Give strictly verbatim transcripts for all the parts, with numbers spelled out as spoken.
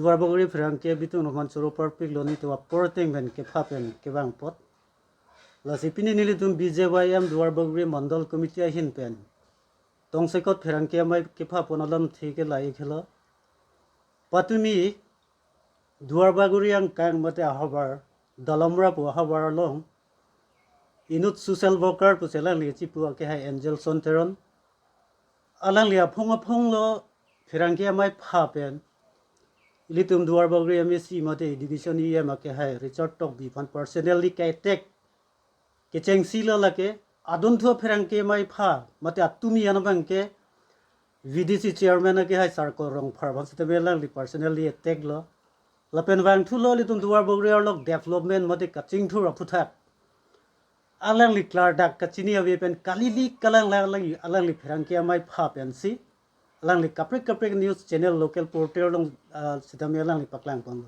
Duarbagori pherangke abitung anuman choro parpik lo, nelitum apor ateng pen kepha pen kevang apot. Lasi pini nelitum B J Y M Duarbagori Mandal Committee ahin pen tongsekot pherangke amei kepha pon alamthe ke lahei helo. Patumi Duarbagori angkang mate ahavar, Dalamra pu ahavar along inut social worker pusi alangli chipu akehai Angelson Teron. Alangli aphong aphong lo pherangke amei pha pen ilitum Duarbagori M A C mate Education E M akehai Richard Tokbi aphan personally ke-attack kechengsi lo lake. Adunthu pherangke amei pha mate atumi an abangke V D C chairman akehai Sarkol Rongphar aphan sitame alangli personally attack lo. Lapen vangthu lo ilitum Duarbagori arlok development mate kachingthur aphuthak alangli klardak kachini ave pen kali-li kalang lang alangli, alangli pherangke amei pha pensi alangli kaprek kaprek news channel local portal along, ah, sitame alangli paklang ponlo.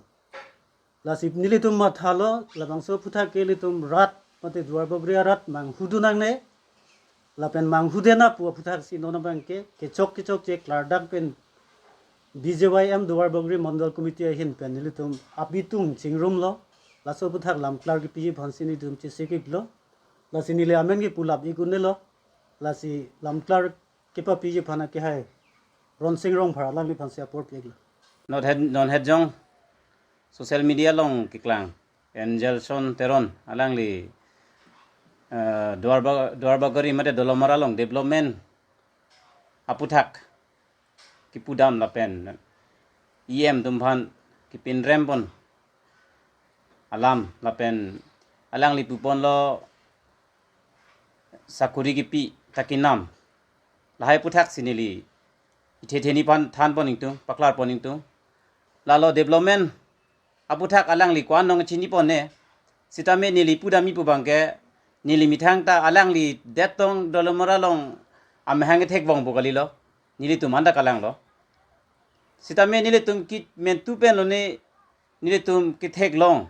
Lasi nelitum mathalo, labangso aphuthak ke ilitum rat mate Duarbagori arat manghudun nangne. Lapen manghudena pu aphuthak si non abangke kechok kechokche klardak pen B J Y M Duarbagori Mandal Committee ahin pen nelitum abitung chingrumlo. Laso aphuthak lamklar kepiji aphansi nelitum chesikiklo. Lasi neli amen ke pulap ikunelo. Lasi lamklar kepapiji aphan akehai Ronsing Rongphar alangliphansi apor pi-iklo. Non het, non het jong social media along keklang Angelson Teron alangli, eh, Duarba-, Duarbagori mate Dolamara along development aphuthak kipudam lapen E M atum aphan kipinrem pon alam lapen alangli puponlo sakuri kipi ta kenam. Lahai aphuthak si neli ithe theni aphan than pon ingtung, paklar pon ingtung. Lalo development aphuthak alangli ko-an nong chini pon ne. Sitame neli pudamji pu abangke neli methang ta alangli det tong Dolamara along amahang kethek vong pu kalilo. Nelitum anta kalanglo. Sitame nelitum ke mentu pen lone nelitum ketheklong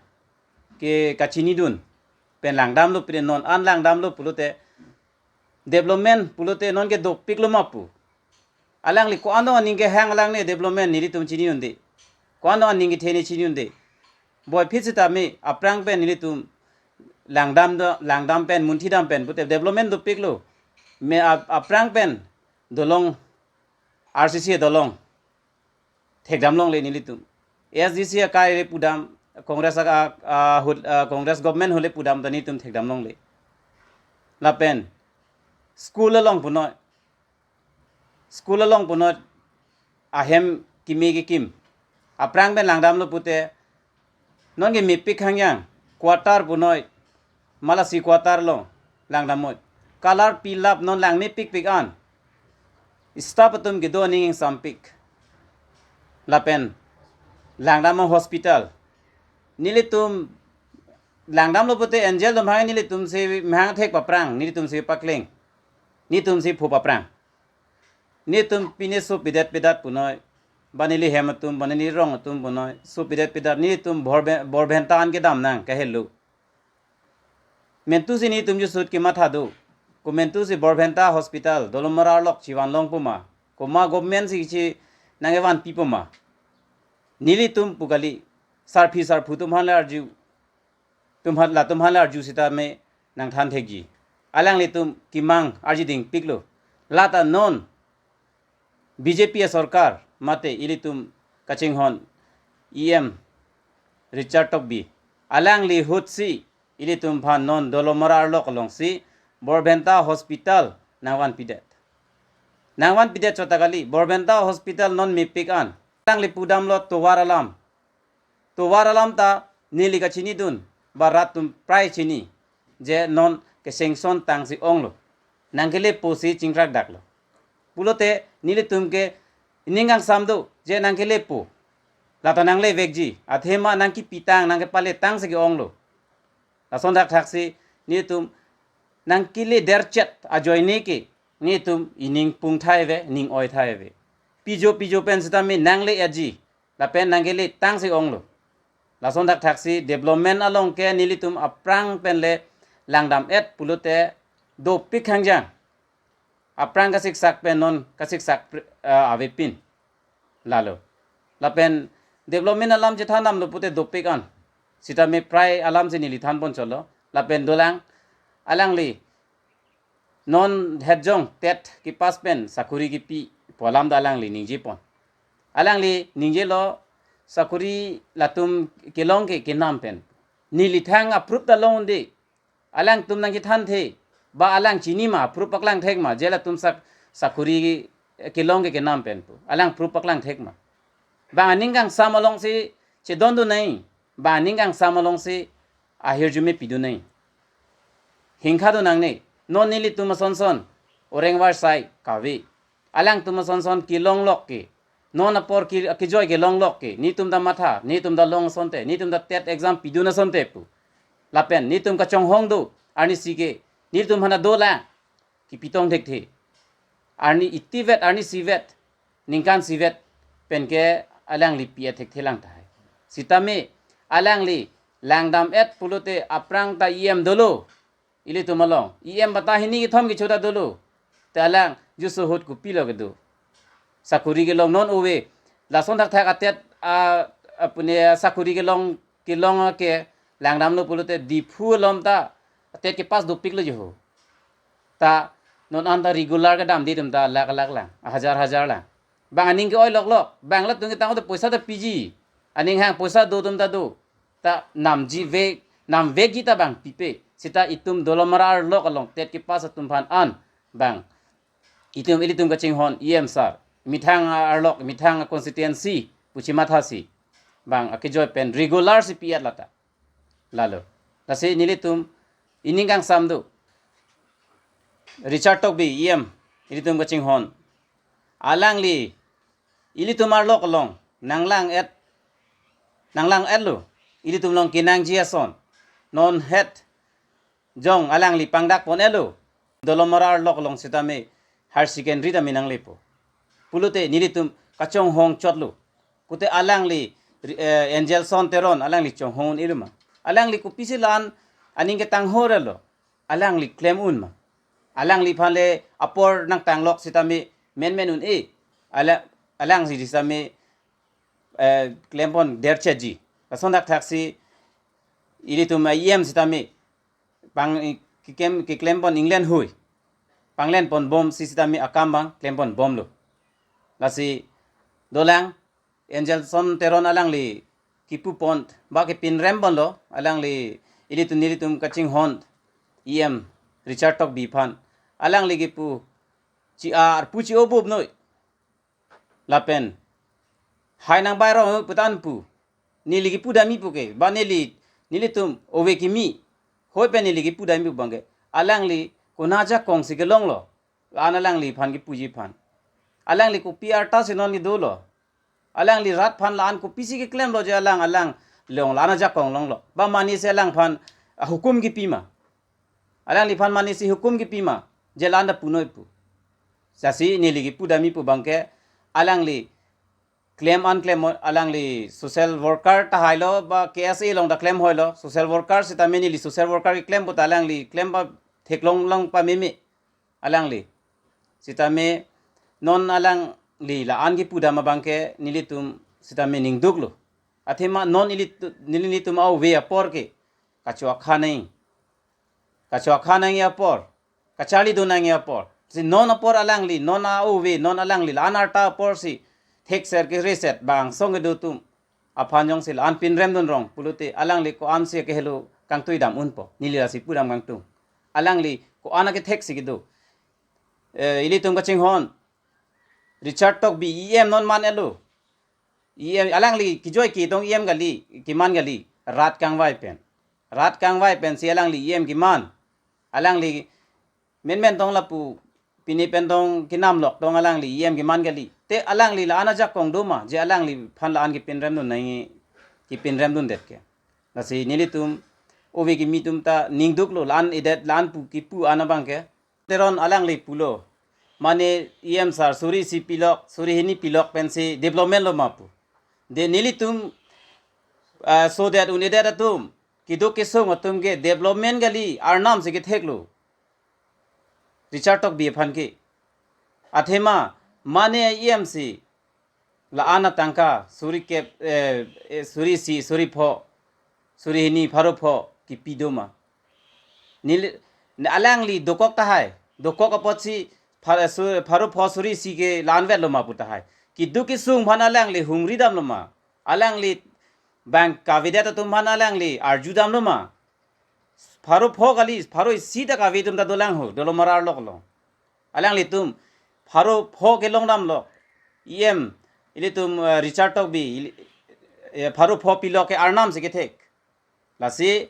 ke kachinidun pen langdamlo, pire non an langdamlo pulote development pulote non ke dopiklo ma pu. Alangli ko-an do aning kehang alangne development nelitum chini unde. Ko-an do aning kethe ne chini unde. Boiphit sitame aphrang pen nelitum langdam do, langdam pen, munthidam pen pute development dopiklo. Me ap-, aphrang pen dolong, R C C dolong thekdam longle nelitum. A S D C akai le pudam, Congress aka, a, hut, a, Congress government ahut le pudam ta nelitum thekdam longle. Lapen school along punoi, school along punoi ahem kimi kekim. Aphrang pen langdamlo pute non ke mepik hangyang, quarter punoi, malasi quarter along langdamnoi. Color pilap non langmepikpik an. Staff atum kedo aning ingsampik. Lapen langdam hospital. Nelitum langdamlo pute Angel atum hai nelitum si mahang thek paphrang, nelitum si pakleng. Nelitum si phu paphrang. Nelitum pine so pidet pidet punoi. Ba neli hem atum, ba neli rong atum punoi. So pidet pidet nelitum borbe-, borbhenta an kedam nang kahelo. Mentu si nelitum jusut kematha do. Ko mentu si borbhenta hospital, Dolamara alok chivan long puma. Komat government si chi nangkevanpi puma. Nelitum pu kali, sarpi sarpo atum aphan le arju. Atum aphan, latum aphan le arju sitame nangthan thekji. Alanglitum kemang arji dingpiklo. Lata non B J P asorkar mate ilitum kachinghon E M Richard Tokbi. Alangli ahut si ilitum aphan non Dolamara arlok along si borbhenta hospital nangvanpidet. Nangvanpidet chot ta kali, borbhenta hospital non mepik an. Alangli pudamlo tovar alam. Tovar alam ta neli kachinidun, ba rat atum prai chini, je non ke-sanction tangsi onglo. Nangkelepo si chingkrakdaklo. Pulote nelitum ke ining kangsam do, je nangkelepo. Lata nanglevekji, athema nangkepitang, nangkepaletang si ke-onglo. Lason thakthaksi nelitum nangkeledet chet ajoine ke nelitum ining pungthai ave, ning oithai ave. Pijo pijo pen sitame nangle-etji, lapen nangkeletang si onglo. Lason thakthaksi development along ke nelitum aphrang pen le langdam-et pulote dopik hangjang. Aphrang kasiksak pen non kasiksak pre-, ah, avepin. Lalo. Lapen Development alam chethan damlo pute dopik an. Sitame prai alam si neli thanpon cholo. Lapen dolang, alangli non het jong TET kepass pen sakori kipi pu alam ta alangli ningjepon. Alangli ningjelo sakori latum kelong ke kenam pen. Neli thang approve ta long un-e. Alangtum nangkethanthe, ba alang chini ma, proof paklang thek ma, je latum sak sakori kelong ke kenam pen pu. Alang proof paklang thek ma. Bang aning kangsam alongsi chedondun nai, bang aning kangsam alongsi ahirjume pidun nai. Hingkha do nangne, non nelitum asonson, oreng varsai kave. Alangtum asonson kelong lok ke. Non apor ki, kejoi kelong lok ke. Netum ta matha, netum ta long asonte, netum ta TET exam pidun asonte pu. Lapen netum kachonghong do, arnisi ke. Netum hana dolang. Kipitong thekthe. Arni itivet, arni sivet. Ningkan sivet. Penke alangli pi-et thekthe lang tahai. Sitame, alangli langdam-et pulote aphrang ta EM dolo. Ilitum along. EM bata hini kethom kecho ta dolo. Te alang juso ahut kopilo kedo. Sakori kelong non ove. Lason thakthak atet a, apune sakori kelong kelong ke langdamlo pulote Diphu along ta atet kepass dopiklo joho. Ta non anta regular kedamde atum ta lakh lakh lang, hajar hajar lang. Bang aning ke-oi lok lok. Bang latum ketang te poisa ta piji. Aning hang poisa do atum ta do. Ta namji vek, namvekji ta bang pipe. Sita itum Dolamara arlok along TET kepass atum aphan an bang. Itum ilitum kachinghon EM sir. Methang arlok, methang constituency pu chimathasi. Bang akejoi pen regular si pi-et lata. Lalo. Lasi nelitum ining kangsam do. Richard Tokbi EM ilitum kachinghon. Alangli ilitum arlok along nanglang-et, nanglang-etlo. Ilitum along kenangji ason. Non het jong alangli pangdakpon-etlo. Dolamara arlok along sitame higher secondary tame nanglepo. Pulote nelitum kachonghong chotlo. Kute alangli, eh, Angelson Teron alangli chonghong un-elo ma. Alangli kopisi la-an aning ketang horelo. Alangli klem un ma. Alangliphan le apor nangtanglok sitame menmen un-e. Ala, alangsi sitame, eh, klempon derchetji. Lason thakthaksi ilitum EM sitame pang, kikem, kiklempon England hui. Panglenpon bomsi sitame akam bang klempon bomlo. Lasi dolang Angelson Teron alangli kipupon ba kepinremponlo, alangli ilitum nelitum kachinghon EM Richard Tokbi aphan. Alangli kipu chi-ar pu chi-o bup noi. Lapen hai nang bai rong putan pu. Neli kipu dami pu ke. Ba neli, nelitum ove kimi. Hoi pen neli kipu dami pu bangke. Alangli kona ajakong si kelonglo. La-an alangliphan kipuji aphan. Alangli kopi arta si non kedolo. Alangli rat aphan la-an kopisi keklemlo je alang, alang long la-an ajakong longlo. Ba mane si alangphan, ah, hukum kipi ma. Alangliphan mane si hukum kipi ma. Je la-an ta punoi pu. Lasi neli kipu dami pu bangke alangli klem an klem alangli social worker tahailo ba K S A along ta klem hoilo. Social worker sitame neli social worker keklem puta alangli klem ba theklong lang pameme. Alangli. Sitame non alangli la-an kipu dam abangke nelitum sitame ningduklo. Athema non ilitu-, nelitum ove apor ke. Kacho akha nai. Kacho akha nangji apor. Kacharli do nangji apor. Si non apor alangli, non a-ove, non alangli, la-an arta apor si thekser ke reset bang song kedo atum aphan jongsi la-an pinremdun rong pulote alangli ko-an si kehelo kangtui dam unpo. Neli lasi pudam kangtung. Alangli ko-an akethek si kedo. Eh, ilitum kachinghon. Richard Tokbi E M non man-etlo. E M alangli kejoi ketong E M kali, keman kali, rat kangvai pen. Rat kangvai pen si alangli E M keman. Alangli menmen tong lapu, pini pen tong kenam lok tong alangli E M keman kali. Te alangli la-an ajakong do ma, je alangliphan la-an kepinremdun nangji, kepinremdundet ke. Lasi nelitum, ove kimi atum ta ningduklo la-an edet la-an pu kipu an abangke. Teron alangli pulo. Mane E M sir suri isi pilok, suri hini pilok pensi development lo ma pu. De nelitum, ah, sodet un-edet atum, keduk kesung atum ke development kali arnam si ketheklo. Richard Tokbi aphan ke. Athema, mane E M si la-an atangka suri kep, eh, eh, suri isi, suri pho, suri hini, pharo pho kipi do ma? Neli, ne alangli dokok tahai. Dokok apotsi phar-, su-, pharo pho suri isi ke la-an vetlo ma pu tahai. Keduk kesung aphan alangli hungri damlo ma? Alangli bang kavedet atum aphan alangli arju damlo ma? Pharo pho kali, pharo isi ta kave atum ta dolang ho, dolo Marar Lok along. Alanglitum pharo pho kelong damlo. E M, ilitum, eh, Richard Tokbi, ili-, eh, pharo pho pilo ke Arnam si kethek. Lasi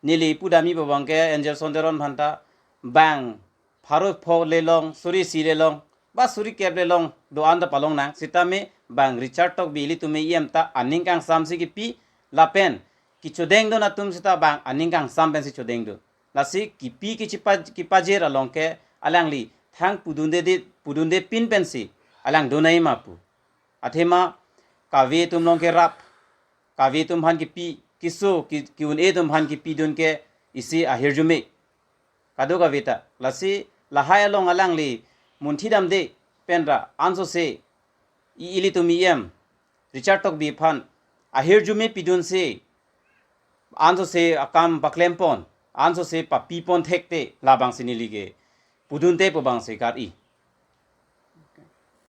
neli pudamji abang ke Angelson Teron aphan ta bang pharo pho le long, suri isi le long, ba suri kep le long, do-an ta palong nang, sitame bang Richard Tokbi ilitum E M ta aning kangsam si kipi, lapen kechodengdun atum sita bang aning kangsam pensi chodengdun. Lasi kipi kechipa-, kipajir along ke alangli thang pudunde de, pudunde pin pensi alang donai ma pu. Athema kave atum along kerap, kave atum aphan kipi, keso, ki, ki-un-e atum aphan kipidun ke isi ahirjume. Kadokave ta. Lasi lahai along alangli munthi damde pen ra ansose i-, ilitum E M Richard Tokbi aphan ahirjume pidunsi ansose akam paklem pon, ansose papi pon thekte labangsi neli ke pudunte pu abangsi kar-i.